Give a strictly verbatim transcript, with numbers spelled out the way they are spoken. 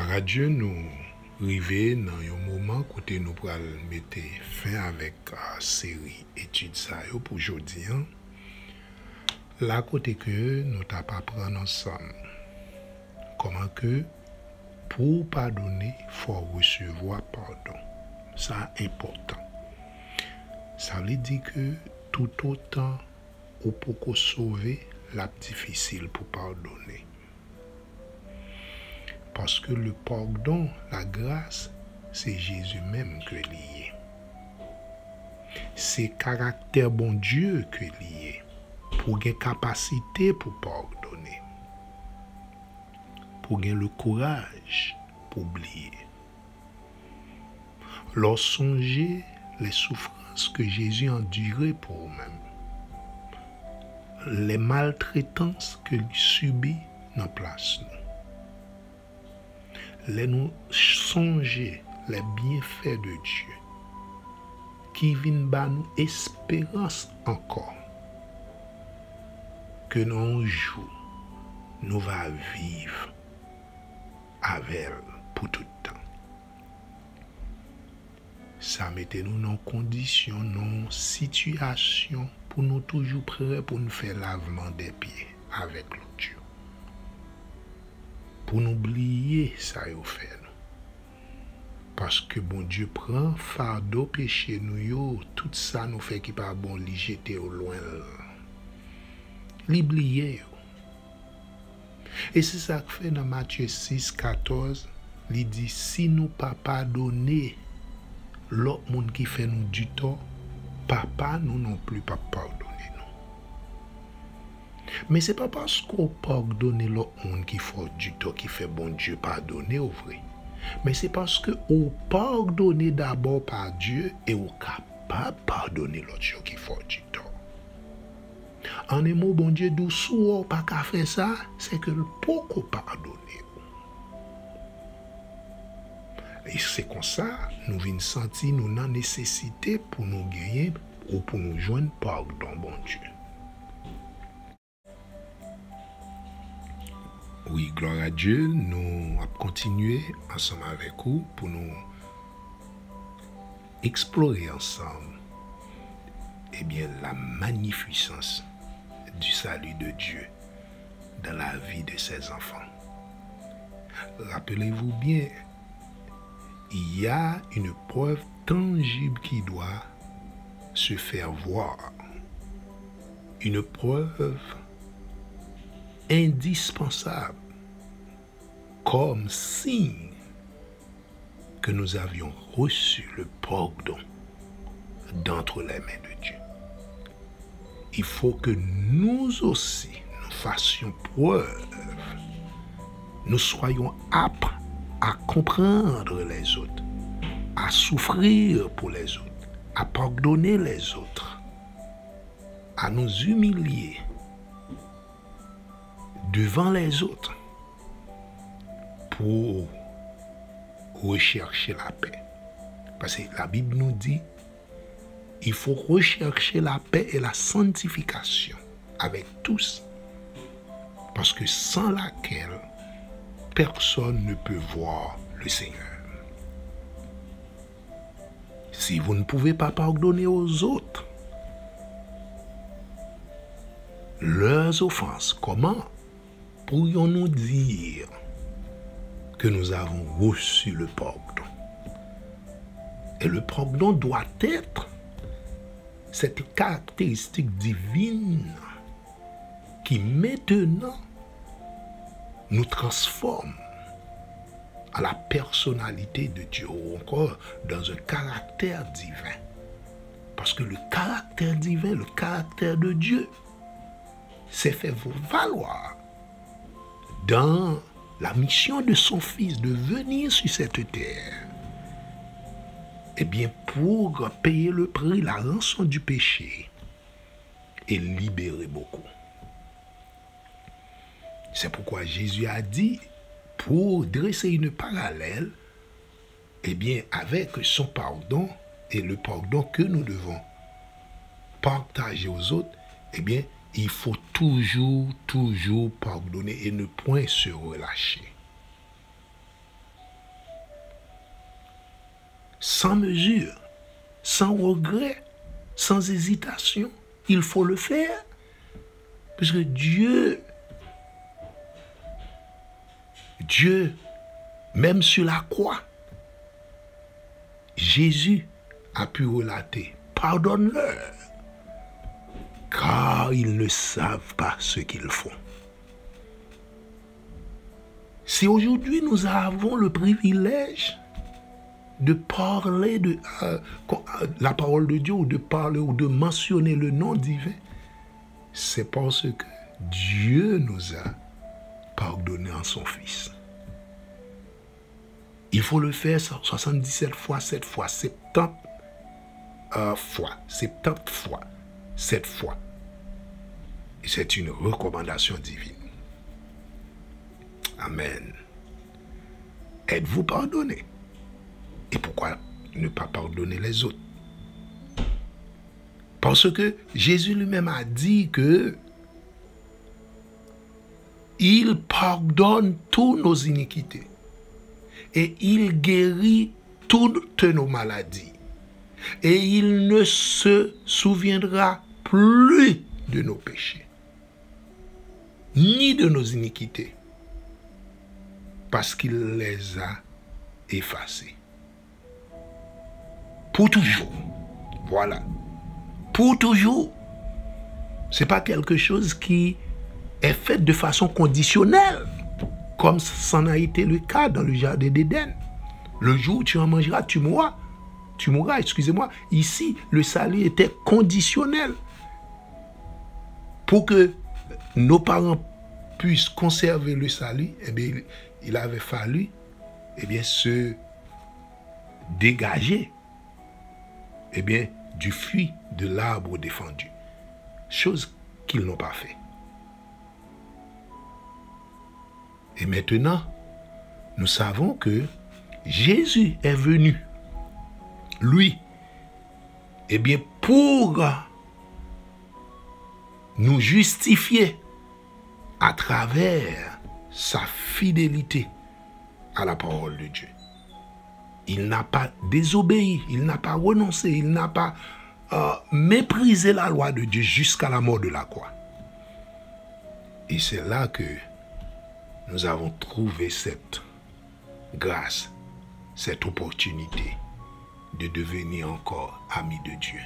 Gradye nou rive nan yon moman kote nou pral mete fen avèk, ah, seri etid sa yo pou jodi an. La kote ke nou t ap aprann ansanm kòman ke pou w padone, fò w resevwa padon. Sa enpòtan. Sa vle di ke toutotan ou poko sove, l ap difisil pou padone. Paske le pardon, la grâce, se Jezi menm ke li ye. Se karaktè Bondye ke li ye. Pou gen kapasite pou padone. Pou gen le kouraj pou bliye. Lè w sonje les souffrances que Jésus a endurées pou ou menm, les maltraitances ke li sibi nan plas nou, lè nou sonje les bienfaits de Dieu ki vin ba nou esperans ankò ke nan yon jou nou va viv avè l pou tout tan. Sa mete nou nan yon kondisyon, nan yon sitiyasyon pou nou toujou prè pou nou fè lavman dè pye avèk lòt yo. Pou nou bliye sa yo fè nou. Paske Bondye pran fado peche nou yo, tout sa nou fè ki pa bon, li jete yo lwen l. Li bliye yo. E se sa k fè nan Matye sis katòz, li di, si nou pa padone lòt moun ki fè nou ditò, Papa nou non pli p ap padone nou. Men se pa paske w padone lòt moun ki fè w ditò ki fè Bondye padone w vre. Men se paske ou padone dabò pa Dye e ou kapab padone lòt yo ki fè w ditò. An en mo, Bondye di w si w wè w pa ka fè sa, se ke l poko padone w. E se konsa nou vin santi nou nan nesesite pou nou genyen ou pou nou jwenn padon Bondye. Wi, glwa a Dye, nou ap kontinye ansanm avèk ou pou nou eksplore ansanm, ebyen, la magnificence du salut de Dieu dans la vie de ses enfants. Rappelez-vous bien, il y a une preuve tangible qui doit se faire voir, une preuve indispensable comme signe que nous avions reçu le pardon d'entre les mains de Dieu. Il faut que nous aussi, nous fassions preuve, nous soyons aptes à comprendre les autres, à souffrir pour les autres, à pardonner les autres, à nous humilier devant les autres pour rechercher la paix. Parce que la Bible nous dit, il faut rechercher la paix et la sanctification avec tous, parce que sans laquelle personne ne peut voir le Seigneur. Si vous ne pouvez pas pardonner aux autres leurs offenses, comment pourrions-nous dire que nous avons reçu le pardon? Et le pardon doit être cette caractéristique divine qui maintenant nous transforme en la personnalité de Dieu, ou encore dans un caractère divin. Parce que le caractère divin, le caractère de Dieu, s'est fait valoir dans la mission de son Fils de venir sur cette terre, eh bien, pour payer le prix, la rançon du péché, et libérer beaucoup. C'est pourquoi Jésus a dit, pour dresser une parallèle, eh bien, avec son pardon et le pardon que nous devons partager aux autres, eh bien, il faut toujours, toujours pardonner et ne point se relâcher. sans mesure, sans regret, sans hésitation. Il faut le faire. Parce que Dieu, Dieu, même sur la croix, Jésus a pu relater, pardonne-leur, car ils ne savent pas ce qu'ils font. Si aujourd'hui nous avons le privilège de parler de euh, euh, la parole de Dieu ou de parler ou de mentionner le nom divin, c'est parce que Dieu nous a pardonné en son Fils. Il faut le faire soixante-dix-sept fois, sept fois, septante euh, fois, septante fois, sept fois. Et c'est une recommandation divine. Amen. Êtes-vous pardonné? Et pourquoi ne pas pardonner les autres? Parce que Jésus lui-même a dit que il pardonne toutes nos iniquités et il guérit toutes nos maladies. Et il ne se souviendra plus de nos péchés, ni de nos iniquités, parce qu'il les a effacés. Pour toujours. Voilà. Pour toujours. C'est pas quelque chose qui est fait de façon conditionnelle, comme c'en a été le cas dans le jardin d'Éden. Le jour où tu en mangeras, tu mourras. Tu mourras, excusez-moi. Ici, le salut était conditionnel. Pour que nos parents puissent conserver le salut, eh bien, il, il avait fallu eh bien, se dégager eh bien, du fruit de l'arbre défendu, chose qu'ils n'ont pas fait. Et maintenant, nous savons que Jésus est venu, lui, eh bien, pour nous justifier à travers sa fidélité à la parole de Dieu. Il n'a pas désobéi, il n'a pas renoncé, il n'a pas euh, méprisé la loi de Dieu jusqu'à la mort de la croix. Et c'est là que nous avons trouvé cette grâce, cette opportunité de devenir encore amis de Dieu.